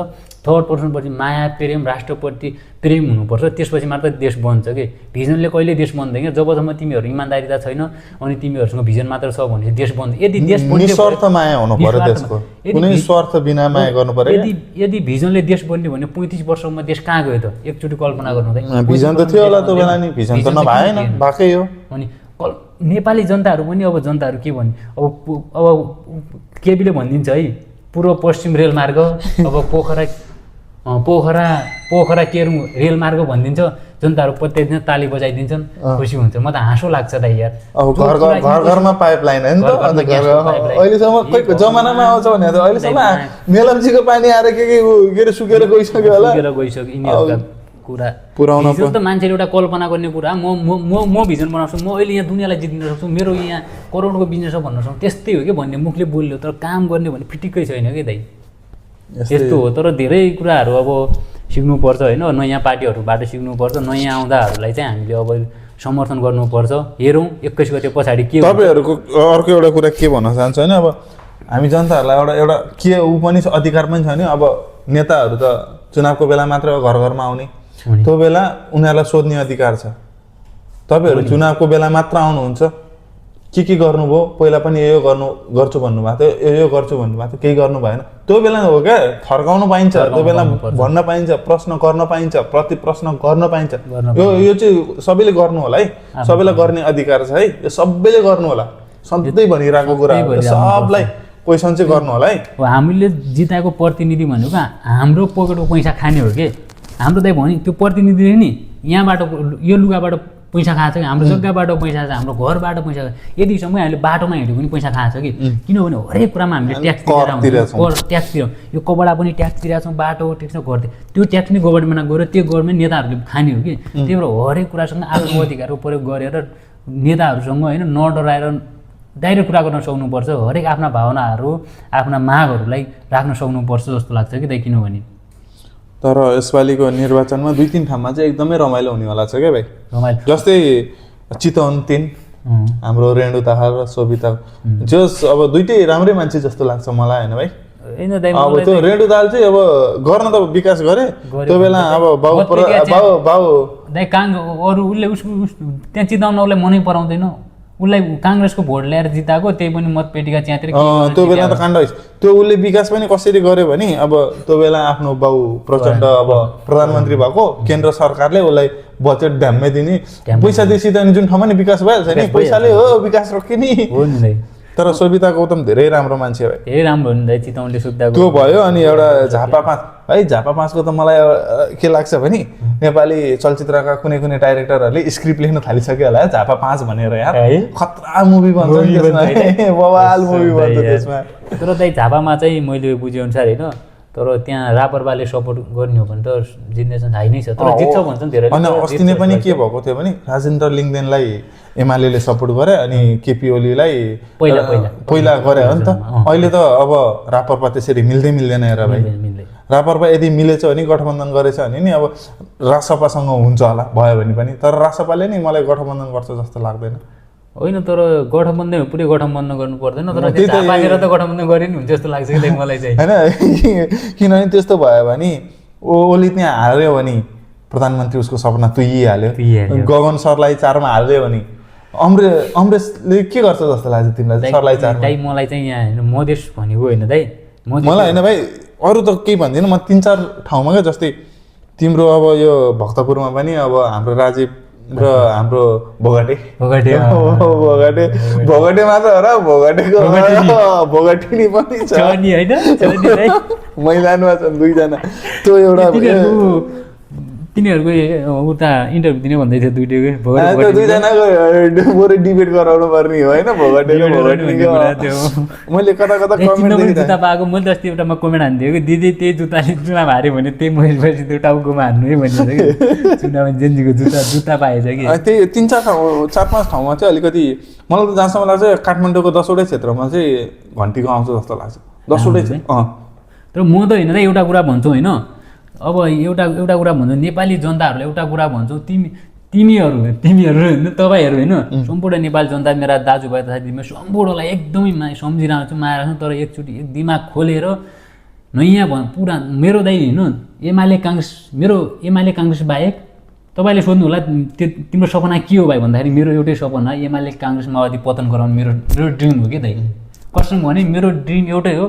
थर्ड पर्सनपछि माया प्रेम राष्ट्रप्रति प्रेम हुनुपर्छ, त्यसपछि मात्र देश बन्छ कि भिजनले कहिले देश बन्दैन। जबसम्म तिमीहरू इमान्दारिता छैन अनि तिमीहरूसँग भिजन मात्र छ भने देश बन्छ। यदि देश निस्वार्थ माया हुनु पर्यो देशको, कुनै स्वार्थ बिना माया गर्नु पर्यो। यदि भिजनले देश बन्ने भने 35 वर्षमा देश कहाँ गयो त? एकचोटि कल्पना गर्नु त। भिजन त थियो होला त्यो बेला नि, भिजन त नभएन, भएकै हो। अनि नेपाली जनताहरू पनि अब जनताहरू के भन्ने, अब केपीले भनिदिन्छ है पूर्व पश्चिम रेलमार्ग, अब पोखरा केरुङ रेलमार्ग भनिदिन्छ, जनताहरू प्रत्येक दिन ताली बजाइदिन्छन्, खुसी हुन्छ। म त हाँसो लाग्छ त यार। अब घरमा पाइपलाइन होइन त, अन्त अहिलेसम्म खोइ जमानामा आउँछ भने त अहिलेसम्म मेलम्चीको पानी आएर के अरे सुकेर गइसक्यो होला, यिनीहरूका कुरा पुराउन त मान्छेले एउटा कल्पना गर्ने कुरा। म भिजन बनाउँछु, म अहिले यहाँ दुनियाँलाई जित्न सक्छु, मेरो यहाँ करोडको बिजनेस छ भन्न सक्छु, त्यस्तै हो कि भन्ने मुखले बोल्यो, तर काम गर्ने भन्ने फिटिक्कै छैन कि दाइ। यस्तो हो। तर धेरै कुराहरू अब सिक्नुपर्छ होइन, नयाँ पार्टीहरूबाट सिक्नुपर्छ, नयाँ आउँदाहरूलाई चाहिँ हामीले अब समर्थन गर्नुपर्छ। हेरौँ 21 गते पछाडि के। तपाईँहरूको अर्को एउटा कुरा के भन्न चाहन्छु होइन, अब हामी जनताहरूलाई एउटा के ऊ पनि अधिकार पनि छ नि। अब नेताहरू त चुनावको बेला मात्र घर घरमा आउने, त्यो बेला उनीहरूलाई सोध्ने अधिकार छ। तपाईँहरू चुनावको बेला मात्र आउनुहुन्छ, के गर्नुभयो, पहिला पनि यो गर्छु भन्नुभएको थियो, यो गर्छु भन्नुभएको थियो, केही गर्नु भएन, त्यो बेला हो क्या थर्काउनु पाइन्छ, त्यो बेला भन्न पाइन्छ, प्रश्न गर्न पाइन्छ, प्रति प्रश्न गर्न पाइन्छ। यो चाहिँ सबैले गर्नु होला है, सबैलाई गर्ने अधिकार छ है, यो सबैले गर्नु होला। सधैँ भनिरहेको कुरा सबलाई क्वेसन चाहिँ गर्नु होला है। हामीले जिताएको प्रतिनिधि भनेको हाम्रो पोकेटको पैसा खाने हो कि हाम्रो दाइ भने त्यो प्रतिनिधिले नि यहाँबाट यो लुगाबाट पैसा खाएको छ कि, हाम्रो जग्गाबाट पैसा छ, हाम्रो घरबाट पैसा छ। यदिसम्म हामीले बाटोमा हिँड्यो पनि पैसा खाएको छ कि, किनभने हरेक कुरामा हामीले ट्याक्स तिरेर यो कपडा पनि ट्याक्स तिरेको छौँ, बाटो ट्याक्स गर्दै त्यो ट्याक्स नै गभर्मेन्टमा गएर त्यो गभर्मेन्ट नेताहरूले खाने हो कि। त्यही भएर हरेक कुरासँग आफ्नो अधिकारको प्रयोग गरेर नेताहरूसँग होइन नडराएर डाइरेक्ट कुरा गर्न सक्नुपर्छ। हरेक आफ्ना भावनाहरू आफ्ना मागहरूलाई राख्न सक्नुपर्छ जस्तो लाग्छ कि दाइ। किनभने तर यसपालिको निर्वाचनमा 2-3 ठाउँमा चाहिँ एकदमै रमाइलो हुनेवाला छ क्या भाइ। रमाइलो जस्तै चितवन 3 हाम्रो रेणु दाहाल र सोभिता, जस अब दुइटै राम्रै मान्छे जस्तो लाग्छ मलाई होइन भाइ। अब त्यो रेणु दाहाल चाहिँ अब गर्न त विकास गरे, त्यो बेला अब बाउ दाइ अरू उसले त्यहाँ चिताउन उसलाई मनै पराउँदैन, उसलाई काङ्ग्रेसको भोट ल्याएर जिताएको, त्यही पनि मतपेटिका च्यातिर त्यो बेला त काण्ड त्यो उसले विकास पनि कसरी गर्यो भने अब त्यो बेला आफ्नो बाउ प्रचण्ड अब प्रधानमन्त्री भएको, केन्द्र सरकारले उसलाई बजेट ढ्याम्मै दिने, पैसा दिएपछि त जुन ठाउँमा नि विकास भइहाल्छ नि, पैसाले हो विकास रोकिने हो नि दाइ। तर सोभिता गौतम धेरै राम्रो मान्छे हो, धेरै राम्रो हो नि दाइ। चितवनले सुत्दा त्यो भयो। अनि एउटा झापा 5 है, झापा 5को त मलाई के लाग्छ भने नेपाली चलचित्रका कुनै डाइरेक्टरहरूले स्क्रिप्ट लेख्न थालिसक्यो होला झापा 5 भनेर यार, खतरा मुभी बन्छ त्यसमा, बवाल मुभी बन्छ त्यसमा। तर दाइ झापामा चाहिँ मैले बुझेअनुसार होइन, तर त्यहाँ रापरपाले सपोर्ट गर्ने हो भने त जित्ने चान्स हाई नै छ, तर जित्छ भन्छन् धेरै। अनि अस्ति नै पनि के भएको थियो भने राजेन्द्र लिङ्गदेनलाई एमाले सपोर्ट गरे अनि केपी ओलीलाई पहिला गरे हो नि त। अहिले त अब रापरपा त्यसरी मिल्दैन हेर भाइ। रापरपा यदि मिलेछ भने गठबन्धन गरेछ भने नि अब रासपासँग हुन्छ होला भयो भने पनि, तर रासपाले नि मलाई गठबन्धन गर्छ जस्तो लाग्दैन। होइन तर गठबन्धन पुरै गठबन्धन गर्नु पर्दैन, तर झापातिर त गठबन्धन गरे नि हुन्छ जस्तो लाग्छ कि मलाई चाहिँ होइन। किनभने त्यस्तो भयो भने ओली त्यहाँ हाल्यो भने प्रधानमन्त्री उसको सपना तुइहाल्यो, गगन सरलाई 4मा हाल्यो भने अमरेशले के गर्छ जस्तो लाग्छ तिमीलाई सरलाई 4मा? दाइ मलाई चाहिँ यहाँ मधेस भनेको होइन दाइ, मलाई होइन भाइ अरू त केही भन्दिनँ म। 3-4 ठाउँमा क्या जस्तै तिम्रो अब यो भक्तपुरमा पनि अब हाम्रो राजीव र हाम्रो भोगाटे मात्र हो र, भोगाटेनी पनि छ मैदानमा छन् 2 जना। त्यो एउटा तिनीहरूको उता इन्टरभ्यू दिने भन्दै थियो 2 जनाको बरु डिबेट गराउनु पर्ने हो होइन, भोगाटे र भोगाटेनीको। मैले कता कमेन्ट जुत्ता पाएको, मैले त अस्ति एउटामा कमेन्ट हानिदिएको कि दिदी त्यही जुत्ताले चुनाव हार्यो भने त्यही महेशपछि त्यो टाउकोमा हान्नु है भनिन्छ कि चुनावमा जेन्जीको जुत्ता पाएछ कि। त्यही 3-4 ठाउँ 4-5 ठाउँमा चाहिँ अलिकति मलाई त जहाँसम्म लाग्छ काठमाडौँको 10वटै क्षेत्रमा चाहिँ घन्टीको आउँछ जस्तो लाग्छ, 10वटै चाहिँ। तर म त होइन एउटा कुरा भन्छु होइन, अब एउटा कुरा भन्छौ नेपाली जनताहरूलाई एउटा कुरा भन्छौ, तिमीहरू होइन तपाईँहरू होइन सम्पूर्ण नेपाली जनता मेरा दाजुभाइ तथा दिदीमा सम्पूर्णलाई एकदमै सम्झिरहेको छु, माया राख्छु। तर एकचोटि दिमाग खोलेर नयाँ पुरा मेरो दाइ हेर्नु एमाले काङ्ग्रेस बाहेक तपाईँले सोध्नु होला तिम्रो सपना के हो भाइ भन्दाखेरि मेरो एउटै सपना एमाले काङ्ग्रेस माओवादी पतन गराउनु मेरो ड्रिम हो कि दाइ। कसम भने मेरो ड्रिम एउटै हो,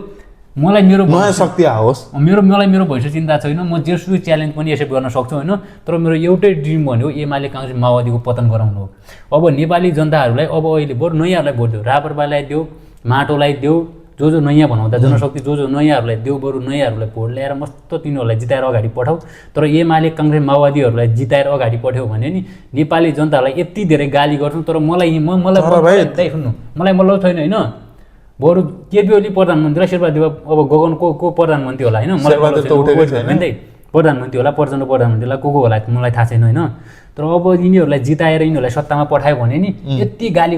मलाई मेरो नयाँ शक्ति आओस्, मलाई मेरो भविष्य चिन्ता छैन, म जेसुकै च्यालेन्ज पनि एक्सेप्ट गर्न सक्छु होइन। तर मेरो एउटै ड्रिम भनेको एमाले काङ्ग्रेस माओवादीको पतन गराउनु हो। अब नेपाली जनताहरूलाई अब अहिले बरु नयाँहरूलाई भोट देऊ, रापरपालाई देऊ, माटोलाई देऊ, जो नयाँ भनाउँदा जनशक्ति जो नयाँहरूलाई देऊ, बरु नयाँहरूलाई भोट ल्याएर मस्त तिनीहरूलाई जिताएर अगाडि पठाऊ। तर एमाले काङ्ग्रेस माओवादीहरूलाई जिताएर अगाडि पठायो भने नि नेपाली जनतालाई यति धेरै गाली गर्छौँ। तर मलाई सुन्नु, मलाई मतलब छैन होइन। बरु केपी ओली प्रधानमन्त्री र शेरबहादेव अब गगन को प्रधानमन्त्री होला होइन, प्रधानमन्त्री होला, प्रचण्ड प्रधानमन्त्री होला, को होला मलाई थाहा छैन होइन। तर अब यिनीहरूलाई जिताएर यिनीहरूलाई सत्तामा पठायो भने नि यति गाली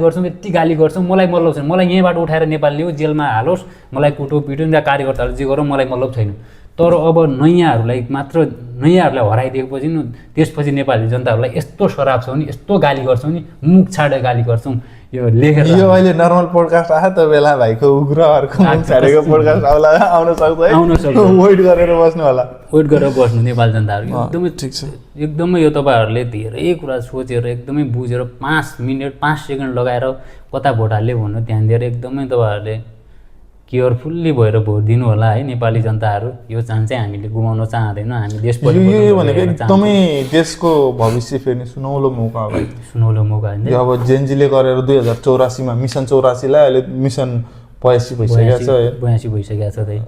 गर्छौँ, मलाई मतलब छैन। मलाई यहीँबाट उठाएर नेपाल ल्याऊ, जेलमा हालोस्, मलाई कुटो पिटो या कार्यकर्ताहरू जे गरौँ, मलाई मतलब छैन। तर अब नयाँहरूलाई हराइदिएपछि त्यसपछि नेपाली जनताहरूलाई यस्तो सराप छौँ नि, यस्तो गाली गर्छौँ नि, मुख छाडेर गाली गर्छौँ। यो लेखेर यो अहिले नर्मल पोडकास्ट आयो त बेला भाइको उग्र अर्को मुख छाडेको पोडकास्ट आउन सक्छ, वेट गरेर बस्नु होला, वेट गरेर बस्नु नेपाली जनताहरू। एकदमै ठिक छ, एकदमै यो तपाईँहरूले धेरै कुरा सोचेर एकदमै बुझेर 5 मिनट 5 सेकेन्ड लगाएर कता भोट हाल्यो भन्नु ध्यान दिएर एकदमै तपाईँहरूले केयरफुल्ली भएर भोट दिनु होला है नेपाली जनताहरू। यो चान्स चाहिँ हामीले गुमाउन चाहँदैनौँ। हामी देश भनेको एकदमै देशको भविष्य फेर्ने सुनौलो मौका हो, सुनौलो मौका होइन। अब जेएनजीले गरेर 2084 मिसन 84लाई अहिले मिसन 82 भइसकेको छ, 82 भइसकेको छ। त्यही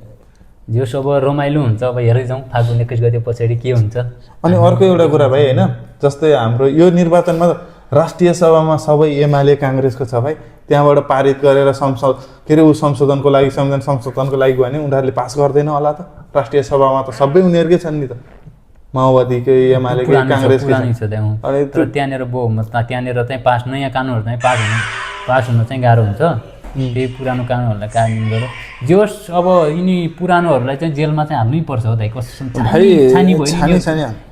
जो सब रमाइलो हुन्छ। अब हेरै जाउँ फागुन 21 गते पछाडि के हुन्छ। अनि अर्को एउटा कुरा भाइ होइन, जस्तै हाम्रो यो निर्वाचनमा राष्ट्रिय सभामा सबै एमाले काङ्ग्रेसको छ भाइ, त्यहाँबाट पारित गरेर संशोधनको लागि संविधान संशोधनको लागि भने उनीहरूले पास गर्दैन होला त। राष्ट्रिय सभामा त सबै उनीहरूकै छन् नि त, माओवादीकै एमालेकै काङ्ग्रेसकै छ। अनि त्यहाँनिर त्यहाँनिर चाहिँ नयाँ कानुनहरू चाहिँ पास हुन चाहिँ गाह्रो हुन्छ। त्यही पुरानो कानुनहरूलाई कानुन गरेर जे होस् अब यिनी पुरानोहरूलाई चाहिँ जेलमा चाहिँ हाल्नै पर्छ हो दाइ।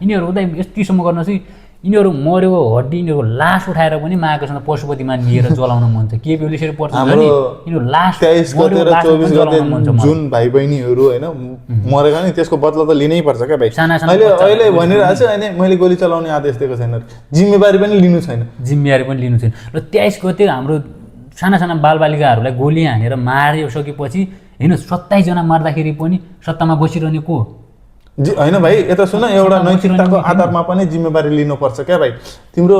यिनीहरू दाइ यतिसम्म गर्न चाहिँ यिनीहरू मरेको हड्डी यिनीहरूको लास उठाएर पनि महाकाशमा पशुपतिमा लिएर जलाउन मन छ। के बेलुसेर पर्छ यिनीहरू लास 23 गते जुन भाइ बहिनीहरू होइन मरेका नि त्यसको बदला त लिनै पर्छ क्या भाइ। अहिले भनिरहेको छ होइन मैले गोली चलाउने आदेश दिएको छैन, जिम्मेवारी पनि लिनु छैन। र 23 गते हाम्रो साना बालबालिकाहरूलाई गोली हानेर मारिसकेपछि होइन 27 जना मार्दाखेरि पनि सत्तामा बसिरहने को होइन भाइ। यता सुन, एउटा नैतिकताको आधारमा पनि जिम्मेवारी लिनुपर्छ क्या भाइ। तिम्रो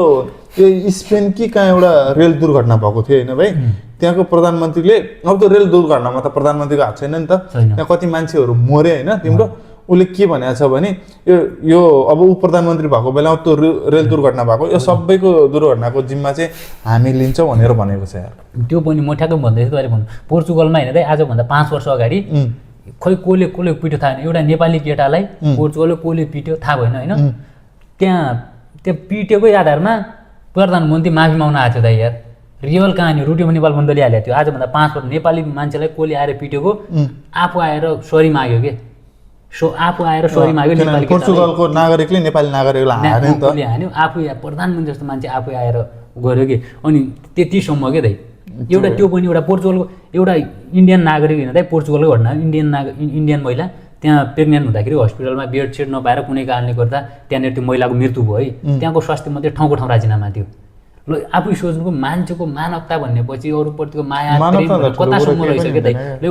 यो स्पेन कि कहाँ एउटा रेल दुर्घटना भएको थियो होइन भाइ, त्यहाँको प्रधानमन्त्रीले, अब त रेल दुर्घटनामा त प्रधानमन्त्रीको हात छैन नि त, त्यहाँ कति मान्छेहरू मरे होइन। तिम्रो उसले के भनेको छ भने यो अब ऊ प्रधानमन्त्री भएको बेलामा त्यो रेल दुर्घटना भएको, यो सबैको दुर्घटनाको जिम्मा चाहिँ हामी लिन्छौँ भनेर भनेको छ यार। त्यो पनि म ठ्याक्कै भन्दैछु तपाईँले भन्नु। पोर्चुगलमा होइन दाइ आजभन्दा 5 वर्ष अगाडि खोइ कसले पिट्यो थाहा छैन, एउटा नेपाली केटालाई पोर्चुगलले कसले पिट्यो थाहा भएन होइन। त्यहाँ त्यो पिटेकै आधारमा प्रधानमन्त्री माफी माग्न आएको थियो दाइ यार। रियल कहानी रुटीमा नेपाल बन्दले हालेको थियो। आजभन्दा 5 वर्ष नेपाली मान्छेलाई कसले आएर पिटेको, आफू आएर सरी माग्यो के, आफू आएर सरी माग्यो। नेपाली पोर्चुगलको नागरिकले नेपाली नागरिकलाई हान्यो, आफू प्रधानमन्त्री जस्तो मान्छे आफू आएर गऱ्यो कि। अनि त्यतिसम्म के दाइ एउटा त्यो पनि एउटा पोर्चुगलको एउटा इन्डियन नागरिक होइन दाइ, पोर्चुगलकै घटना। इन्डियन महिला त्यहाँ प्रेग्नेन्ट हुँदाखेरि हस्पिटलमा बेड सेड नपाएर कुनै कारणले गर्दा त्यहाँनिर त्यो महिलाको मृत्यु भयो है। त्यहाँको स्वास्थ्य मन्त्री ठाउँको ठाउँ राजीनामा दियो। ल आफू सोच्नुको मान्छेको मानवता भन्नेपछि अरूप्रतिको माया कतासम्म रहिसक्यो दाइ। ल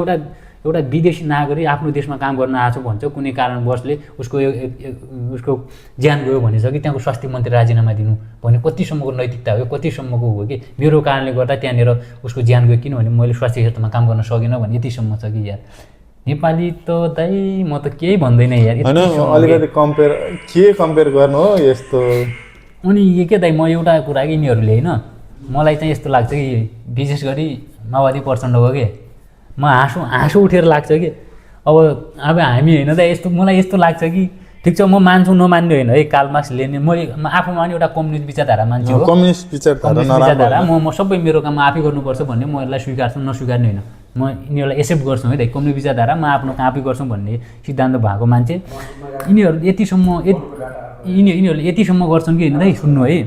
एउटा विदेशी नागरिक आफ्नो देशमा काम गर्न आएको भन्छ, कुनै कारणवशले उसको ज्यान गयो भनिसक्यो, त्यहाँको स्वास्थ्य मन्त्री राजीनामा दिनु भने कतिसम्मको नैतिकता हो, कतिसम्मको हो कि मेरो कारणले गर्दा त्यहाँनिर उसको ज्यान गयो किनभने मैले स्वास्थ्य क्षेत्रमा काम गर्न सकिनँ भने यतिसम्म छ कि यार। नेपाली त दाइ म त केही भन्दैन यार। अलिकति कम्पेयर गर्नु हो यस्तो। अनि यो के दाइ म एउटा कुरा कि यिनीहरूले होइन मलाई चाहिँ यस्तो लाग्छ कि विशेष गरी माओवादी प्रचण्ड हो कि म हाँसो उठेर लाग्छ कि अब हामी होइन त यस्तो मलाई यस्तो लाग्छ कि ठिक छ म मान्छु नमान्ने होइन है, कार्ल मार्क्स लेनिन म आफूमा पनि एउटा कम्युनिस्ट विचारधारा मान्छे हो। कम्युनिस्ट विचारधारा म सबै मेरो काम आफै गर्नुपर्छ भन्ने म यसलाई स्वीकार्छु, नस्वीकार्ने होइन। म यिनीहरूलाई एक्सेप्ट गर्छु है दाइ। कम्युनिस्ट विचारधारा म आफ्नो काम आफै गर्छु भन्ने सिद्धान्त भएको मान्छे। यिनीहरूले यतिसम्म गर्छन् कि होइन दाइ सुन्नु है,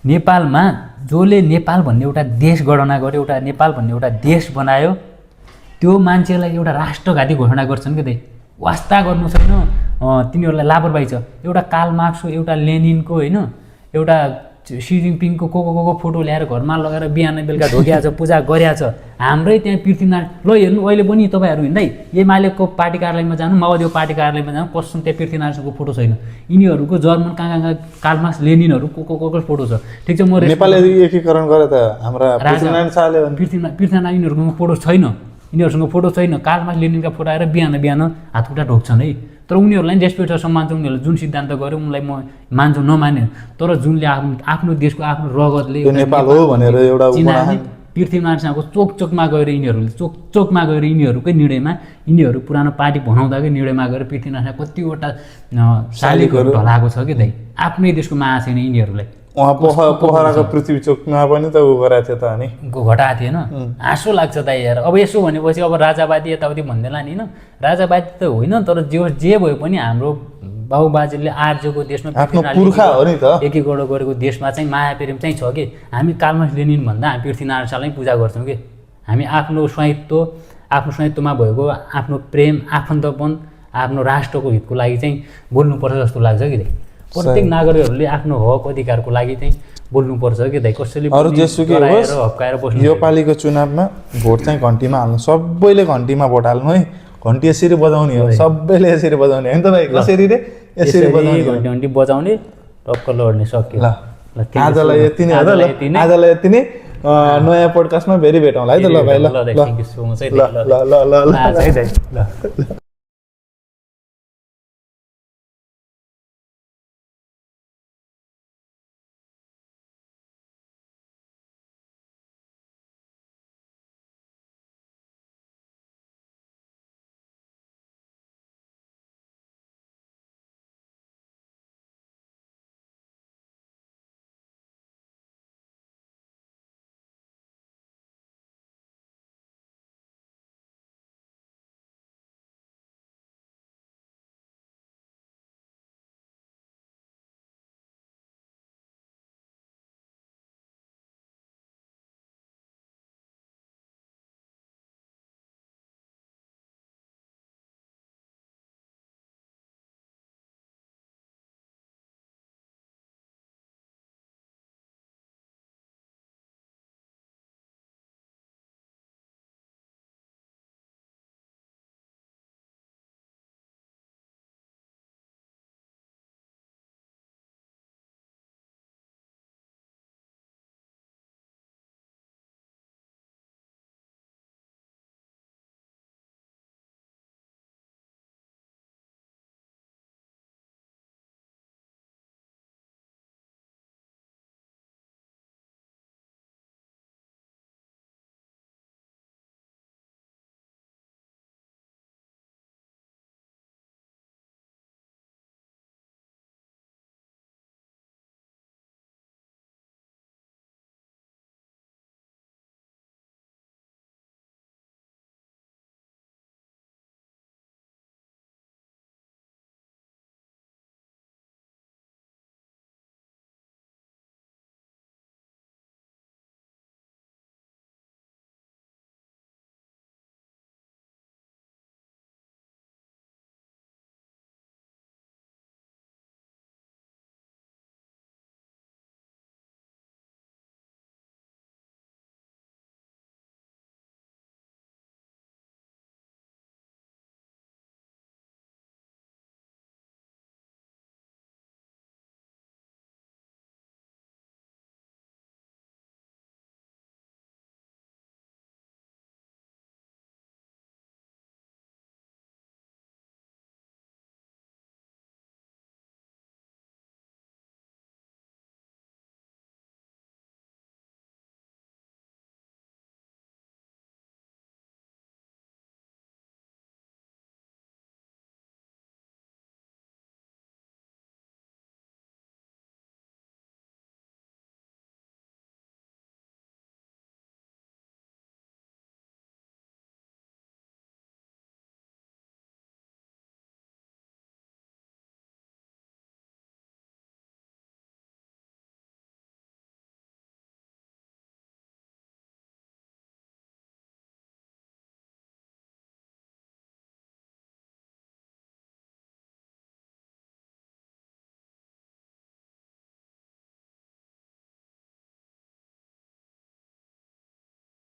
नेपालमा जसले नेपाल भन्ने एउटा देश गणना गर्यो, एउटा नेपाल भन्ने एउटा देश बनायो, त्यो मान्छेलाई एउटा राष्ट्रघाती घोषणा गर्छन् कि दाइ वास्ता गर्नु छैन तिनीहरूलाई लापरवाही छ एउटा कार्ल मार्क्सको एउटा लेनिनको होइन एउटा सी जिनपिङको को फोटो ल्याएर घरमा लगाएर बिहान बेलुका ढोकिया छ पूजा गरिया छ हाम्रै त्यहाँ पृथ्वीनारायण ल हेर्नु अहिले पनि तपाईँहरू हिँड्दै एमालेको पार्टी कार्यालयमा जानु माओवादीको पार्टी कार्यालयमा जानु कसम त्यहाँ पृथ्वीनारायणको फोटो छैन यिनीहरूको जर्मन कहाँ कार्ल मार्क्स लेनिनहरू को फोटो छ ठिक छ म नेपालले एकीकरण गरे त हाम्रा पृथ्वीनारायण यिनीहरूको फोटो छैन यिनीहरूसँग फोटो छैन कार्ल मार्क्स लेनिनका फोटो आएर बिहान हातखुट्टा ढोक्छन् है तर उनीहरूलाई नि रेस्पेक्ट छ सम्मान छ उनीहरूले जुन सिद्धान्त गर्यो उनलाई म मान्छु नमाने तर जुनले आफ्नो देशको आफ्नो रगतले नेपाल हो भनेर एउटा पृथ्वीनारायणसँगको चोकमा गएर यिनीहरूले चोकमा गएर यिनीहरूकै निर्णयमा यिनीहरू पुरानो पार्टी भनाउँदाकै निर्णयमा गएर पृथ्वीनारायण कतिवटा शालिगहरू ढलाएको छ कि दाइ आफ्नै देशको माया छैन यिनीहरूलाई उहाँ पोखराको पृथ्वी चोकमा पनि त उ गराएको थियो त अनि घटाएको थिएन हाँसो लाग्छ दाइ यार अब यसो भनेपछि अब राजावादी यताउति भन्दैला नि होइन राजावादी त होइन तर जे भए पनि हाम्रो बाबुबाजेले आर्यको देशमा आफ्नो पुर्खा हो नि त एकीकरण गरेको देशमा चाहिँ माया प्रेम चाहिँ छ कि हामी कार्ल मार्क्स लेनिन भन्दा हामी पृथ्वीनारायण शाहलाई पूजा गर्छौँ कि हामी आफ्नो स्वायत्तमा भएको आफ्नो प्रेम आफन्तपन आफ्नो राष्ट्रको हितको लागि चाहिँ बोल्नुपर्छ जस्तो लाग्छ कि दाइ प्रत्येक नागरिकहरूले आफ्नो हक अधिकारको लागि चाहिँ बोल्नुपर्छ कि दाइ कसैले अरू जेसुकै होस् हप्काएर बस्नु यो पालिको चुनावमा भोट चाहिँ घन्टीमा हाल्नु सबैले घन्टीमा भोट हाल्नु है घन्टी यसरी बजाउने हो सबैले यसरी बजाउने होइन त भाइ कसरी रे यसरी बजाउने घन्टी बजाउने टक्क लड्ने सक्यो ल आजलाई यति नै हो ल आजलाई यति नै नयाँ पोडकास्टमा फेरि भेटौँला है त ल भाइ ल थ्याङ्क यू सो मच है ल